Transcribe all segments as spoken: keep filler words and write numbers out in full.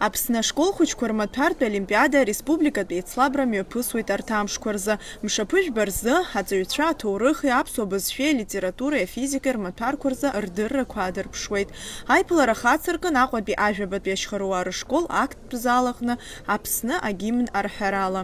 Аԥсны ашкол хәыҷқәа рмаҭәартә олимпиада ареспубликатә еицлабра мҩаԥысуеит арҭ амшқәа рзы. Мшаԥыжәба рзы аҵаҩцәа аҭоурыхи аԥсуа бызшәеи алитературеи афизикеи рмаҭәарқәа рзы рдыррақәа аадырԥшуеит. Аиԥылара хацыркын Аҟәатәи ажәабатәи ашьхаруаа рышкол актәи зал аҟны Аԥсны агимн арҳәарала.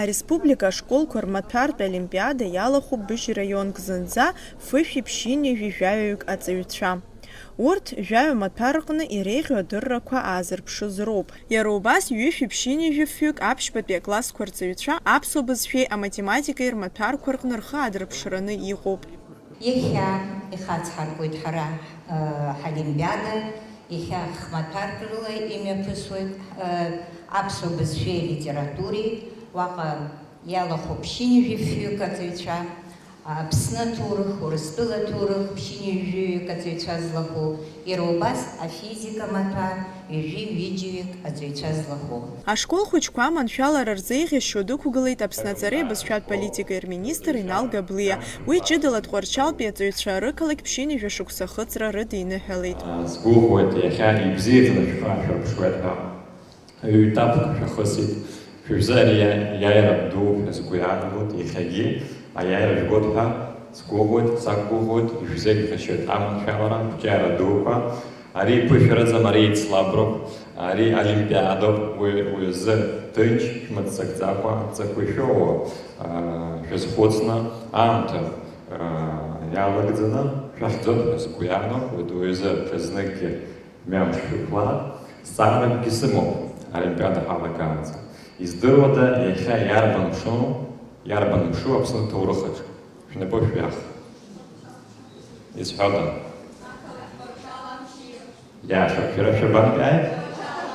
Ареспублика ашколқәа рмаҭәартә олимпиада иалахәуп быжь раионк зынӡа фышәи ԥшьынҩажәи жәаҩаҩык аҵаҩцәа. Урҭ жәаҩа маҭәар рҟны иреиӷьу адыррақәа аазырԥшыз роуп. Иара убас ҩышәи ԥшьынҩажәи фҩык аԥшьбатәи аклассқәа рҵаҩцәа аԥсуа бызшәеи аматематикеи рмаҭәарқәа рҟны рхы аадырԥшраны иҟоуп. Иахьа ихацҳаркуеит ҳара, э, ҳолимпиада, иахьа хмаҭәарк рыла имҩаԥысуеит, э, аԥсуа бызшәеи алитературеи, уаҟа иалахәуп ԥшьынҩажәи фҩык аҵаҩцәа, Аԥсны аҭоурых, Урыстәыла аҭоурых, ԥшьынҩажәаҩык аҵаҩцәа злахәу, иара убас афизика маҭәар, ҩажәи-ҩыџьаҩык аҵаҩцәа злахәу. Ашкол хәыҷқәа аманшәалара рзеиӷьасшьо дықәгылеит Аԥсны аҵареи абызшәатә политикеи рминистр Инал Габлиа. Уи ҷыдала Тҟәарчалтәи аҵаҩцәа рықалақь ԥшьынҩажәа шықәса ахыҵра рыдиныҳәалеит. Сгәыӷуеит, иахьа ибзиаӡаны шәхы аашәырԥшуеит ҳәа. Ҩ-етапк шәахысит. Шәыжәзы ари иа-, иааира дууп ҳәа сгәы иаанагоит, иахьагьы аиааира жәгоит ҳәа сгәыӷуеит, сақәгәыӷуеит, ишәзеиӷьасшьоит аманшәалара, ақәҿиара дуқәа. Ари ԥышәараӡам, ари еицлаброуп, ари олимпиадоуп, уи, уи азы ҭынч, шәмыццакӡакәа, адҵақәа ишәоуа, аа, шәазхәыцны, аамҭа, аа, иалагӡаны шәахьӡоит ҳәа сгәы иаанагоит, уи азы ҽазныкгьы Мҩамш шәықәлаат, зҵааракгьы сымоуп, олимпиада ҳалагаанӡа. Издыруада, иахьа иарбан мшоу, иарбан мшу Аԥсны аҭоурыхаҿ? Шәнапы шәҩах. Изҳәода? Иашоуп, шәара шәабантәи ааит?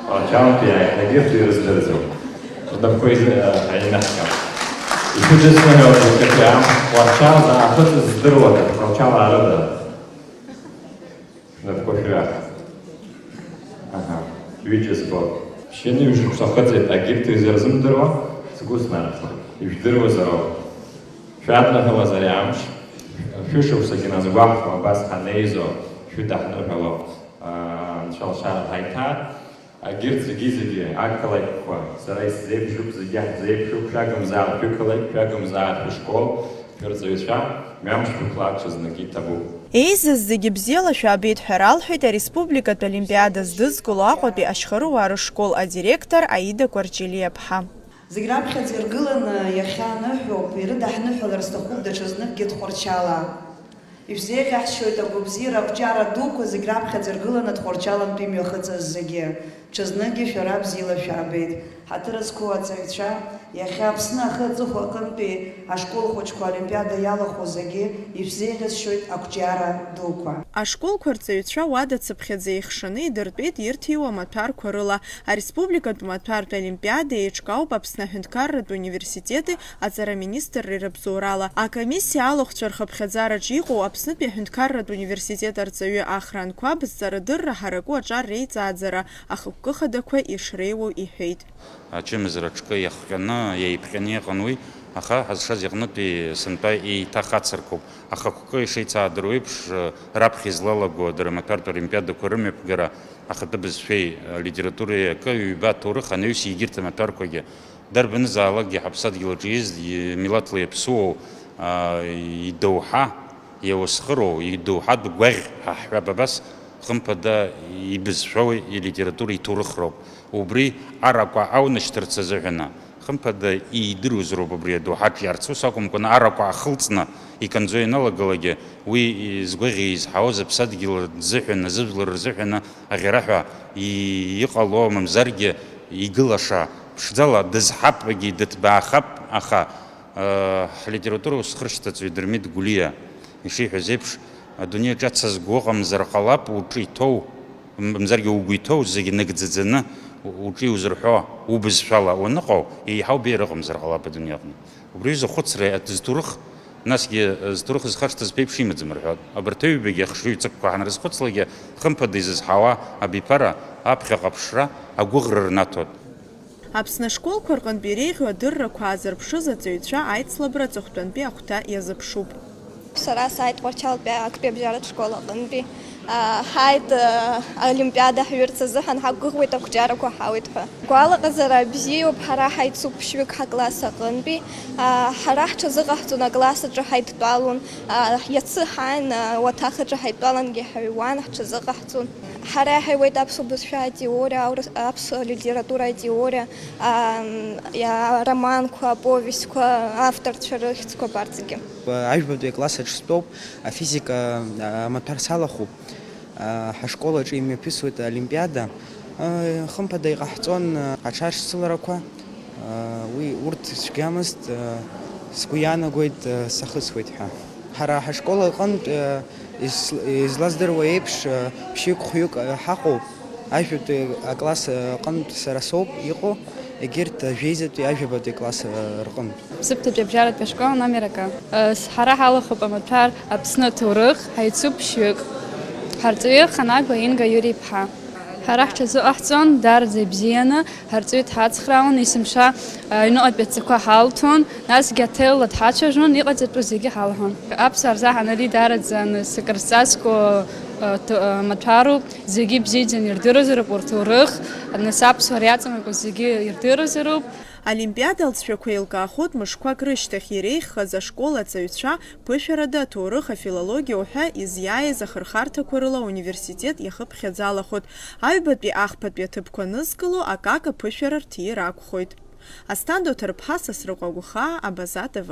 Тҟәарчалтәи ааит, егьырҭ ирыздырӡом. Рнапқәа изы-, аинаҳкаап. Ишәыдысныҳәалоит, иахьатәи аамҭа Тҟәарчал заахыҵыз здыруада, Тҟәарчал аарыда? Шәнапқәа шәҩах. Аҳа, ҩыџьа збоит. Ԥшьынҩажәи шықәса ахыҵит, агьырҭ изырзымдыруа сгәы снархеит. Ижәдыруазароуп. Шәадныҳәалаз ари амш, шәышықәсагьы назгәаҳҭо, абас ҳанеизо, шәыдаҳныҳәало, аа, Анцәа лшара ҳаиҭааит. Агьырҭ зегьы-зегьы, ақалақьқәа, сара исзеиԥшуп, зегьы ҳзеиԥшуп, шәагымзааит шәықалақь, шәагымзааит шәышкол, шәырҵаҩцәа, мҩамш шәықәлааит, ҽазнык иҭабуп. Еизаз зегьы бзиала шәаабеит ҳәа ралҳәеит ареспубликатә олимпиада здызкыло Аҟәатәи ашьхаруаа рышкол адиректор Аида Кәарҷелиаԥҳа. Зегь раԥхьаӡа иргыланы иахьа аныҳәоуп, ирыдаҳныҳәалар сҭахуп даҽазныкгьы Тҟәарчала. Ишәзеиӷьаҳшьоит агәабзиара, ақәҿиара дуқәа зегь раԥхьаӡа иргыланы Тҟәарчалантәи имҩахыҵыз зегьы. Ҽазныкгьы шәара бзиала шәаабеит. Ҳаҭыр зқәу аҵаҩцәа, иахьа Аԥсны ахы аҵыхәа аҟынтәи ашкол хәыҷқәа олимпиада иалахәу зегьы ишәзеиӷьасшьоит ақәҿиара дуқәа. Ашколқәа рҵаҩцәа уадацыԥхьаӡа еихшаны идыртәеит ирҭиуа амаҭәарқәа рыла. Ареспубликатә маҭәартә олимпиада еиҿкаауп Аԥсны аҳәынҭқарратә университети аҵара министрреи рыбзоурала. Акомиссиа алахәцәа рхыԥхьаӡараҿы иҟоу Аԥснытәи аҳәынҭқарратә университет арҵаҩы Ахра Анқәаб зҵарадырра ҳараку аҿар реиҵааӡара ахықәкы хадақәа ишреиуоу иҳәеит. Ачымазара аҿкы иахҟьаны, иеиԥҟьаны иҟан уи, аха ҳазшаз иҟнытәи сынтәа еиҭах ацыркуп. Ахықәкы ишеицаадыруа еиԥш, раԥхьа излалаго дара амаҭәартә олимпиадақәа рымҩаԥгара, ахатәы бызшәеи алитературеи акы, ҩба аҭоурых, анаҩс егьырҭ амаҭәарқәагьы. Дарбанызаалакгьы ҳаԥсадгьыл аҿы ииз, милаҭла иаԥсуоу, аа, идоуҳа, иауасхыроу, идоуҳатә гәаӷь ҳәа ҳҳәап абас, хымԥада, ибызшәоу илитература иҭоурыхроуп. Убри аракәа аунашьҭырц азыҳәаны, хымԥада, иидыруазароуп убри адоуҳаҿ иарц. Ус акәымкәаны, аракәа ахылҵны иканӡо ианалагалакгьы, уи згәаӷьи изҳауаз аԥсадгьыл рзыҳәан, азыжәлар рзыҳәаны аӷьараҳәа и-, иҟало, мамзаргьы игылаша ԥшӡала дызҳап, егьи дыҭбаахап, аха, э, ҳлитература усхыршҭаҵаҩ Дырмит Гәлиа ишиҳәаз еиԥш, адунеи аҿы ацызгәы ыҟамзар ҟалап, уҿы иҭоу, мамзаргьы угәы иҭоу зегьы нагӡаӡаны, Уҿы иузырҳәо убызшәала уаныҟоу, еиҳау беиа рыҟамзар ҟалап адунеи аҟны. Убри аҩыза ахәыцра, зҭоурых, насгьы зҭоурых зхашҭыз ԥеиԥш имаӡам рҳәоит. Абарҭ аҩбагьы ахшыҩҵакқәа ҳанрызхәыцлакгьы, хымԥада изызҳауа абиԥара, аԥхьаҟа аԥшра, агәыӷра рнаҭоит. Аԥсны ашколқәа рҟынтә иреиӷьу адыррақәа аазырԥшыз аҵаҩцәа аицлабра аҵыхәтәантәи ахәҭа иазыԥшуп. Сара сааит Тҟәарчалтәи актәи абжьаратә школ аҟынтәи. Ҳааит, олимпиада ҳҩырц азыҳәан, ҳақәгәыӷуеит ақәҿиарақәа ҳауеит ҳәа. Гәалаҟазара бзиоуп, ҳара ҳаицуп ԥшьҩык ҳакласс аҟынтәи. Ҳара ҳҽазыҟаҳҵон акласс аҿы ҳаидтәалон, иацы ҳааин, уаҭах аҿы ҳаидтәалангьы ҳаҩуан, ҳҽазыҟаҳҵон. Ҳара иаҳаиуеит аԥсуа бызшәа атеориа, аурыс-, аԥсуа литература атеориа, ам, иа-, ароманқәа, аповестьқәа, авторцәа рыхьӡқәа абарҭ зегьы. Аҩбатәи акласс аҿы стәоуп, афизика, а, амаҭәар салахәуп. А, ҳашкол аҿы имҩаԥысуеит олимпиада. А, хымԥада иҟаҳҵон, а, аҽаршьцыларақәа. Уи урҭ цәгьамызт, сгәы иаанагоит, сахысуеит ҳәа. Ҳара ҳашкол аҟынтә, ис-, излаздыруа еиԥш, ԥшьҩык-хәҩык ҳаҟоуп. Ажәбатәи акласс аҟынтә сара соуп иҟоу, егьырҭ ажәеизатәи, ажәабатәи акласс рҟынтә. Сыԥҭатәи абжьаратәи ашкол номер акы. Ҳара ҳалахәуп амаҭәар Аԥсны аҭоурых, ҳаицуп ԥшьҩык. Ҳарҵаҩы Ханагәа Инга Иури-иԥҳа. Ҳара ҳҽазыҟаҳҵон, даараӡа ибзианы, ҳарҵаҩы дҳацхраауан, есымша аҩныҟатәи адҵақәа ҳалҭон, насгьы аҭелла дҳацәажәон, иҟаҵатәу зегьы ҳалҳәон. Аԥсуаа рзаҳан ари даараӡа, нас, акрызҵазкуа, а, т-, а, маҭәароуп, зегьы ибзиаӡаны ирдыруазароуп урҭ рҭоурых, нас аԥсуаа иаҵанакуа зегьы ирдыруазароуп. Олимпиада алҵшәақәа еилкаахоит мышқәак рышьҭахь, иреиӷьхаз ашкол аҵаҩцәа ԥышәарада аҭоурых, афилологиа уҳәа изиааиз ахырхарҭақәа рыла ауниверситет иахыԥхьаӡалахоит. Аҩбатәи ахԥатәи аҭыԥқәа анызкыло, акака ԥышәара рҭир акәхоит. Асҭанда Оҭарԥҳа, Сасрыҟәа Гәхаа, Абаза Т В.